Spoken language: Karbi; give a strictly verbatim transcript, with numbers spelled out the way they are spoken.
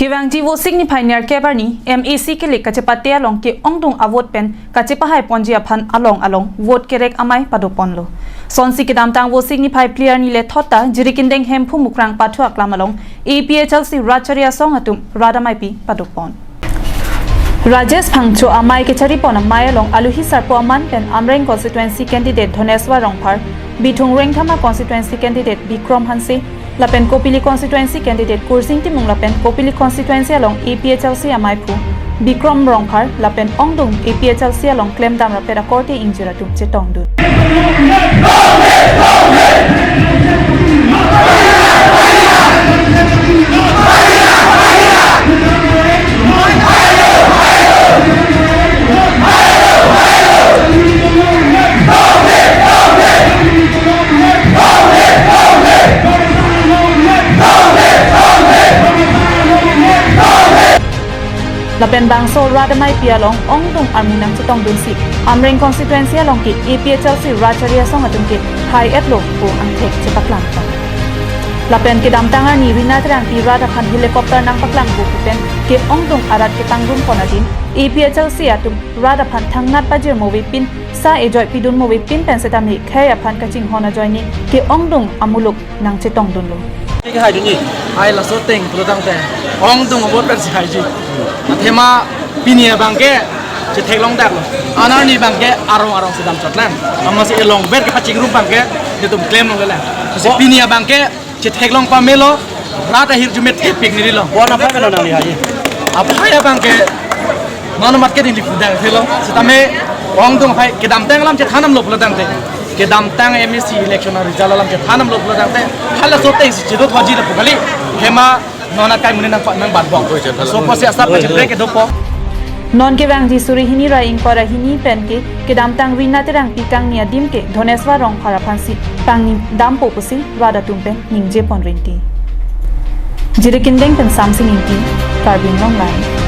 Kevangji Vosik niphai nerkep arni M A C kelek kachepate along ke-ongdung avote pen kachepahai ponji aphan along along vote kerek amei padoponlo. Sonsi kedamtang Vosik niphai phli arni le thot ta Jirikindeng Hemphu Mukrang Pathu Aklam along A P H L C rat chari asong atum rat ameipi padopon. Rajesh Phangcho amei kecharipon amei along aluhi sarpo aman pen Amreng constituency candidate Dhoneswar Rongphar, Bithung Rengthama constituency candidate Bikrom Hanse, lapen Kopili constituency candidate Kursing Timung lapen Kopili constituency along A P H L C ameiphu Bikrom Rongphar lapen ongdung A P H L C along klemdam rapet akorte ingjir atum chetongdun. Lapen bangso rat ameipi along ongdung armu nangchetongdunsi Amreng constituency along ke A P H L C rat chari asong atum ke hai-etlo pu angthek chepaklang tang. Lapen kedamtang arni Rina Terangpi rat aphan helicopter nangpaklangpo pu pen ke-ongdung arat ketangdunpon adin A P H L C atum rat aphan thangnat pajirmo avepin, sa ejoipidunmo avepin pen setame khei aphan kachinghon ajoine ke-ongdung amuluk nangchetongdunlo. Tik hai dunji. Hai laso ateng pulotangte ongdung avote pensi haiji. Athema pini abangke chetheklongdaklo. Anarni abangke arong arong si damchotlang. Amatsi elongver kepachingrum abangke netum klemlongle lang. Si Oh. Pini abangke chetheklong pamelo, rat ahirjume thepik nirilo. Bon aphai mena nangli haiji. Aphai abangke mano mat ke dingli pudang thelo. Setame ongdung aphai kedamtang alam chethandamlo pulotangte. Kedamtang M A C election a-result alam chethandamlo pulotangte. Hala so tengsi chedo thoji lapu kali. Athema non akai muni nang nangbatbom. Laso apotsi asap kacheprek kedopo. Non kevangji suri hini ra ingkoi ra hini pen ke kedamtang Rina Terangpi kangni adim ke Dhoneswar Rongphar aphansi pangni dampo pusi rat atum pen ningjepon rinti. Jirikindeng pen Samsing Ingti, Karbi Anglong Live.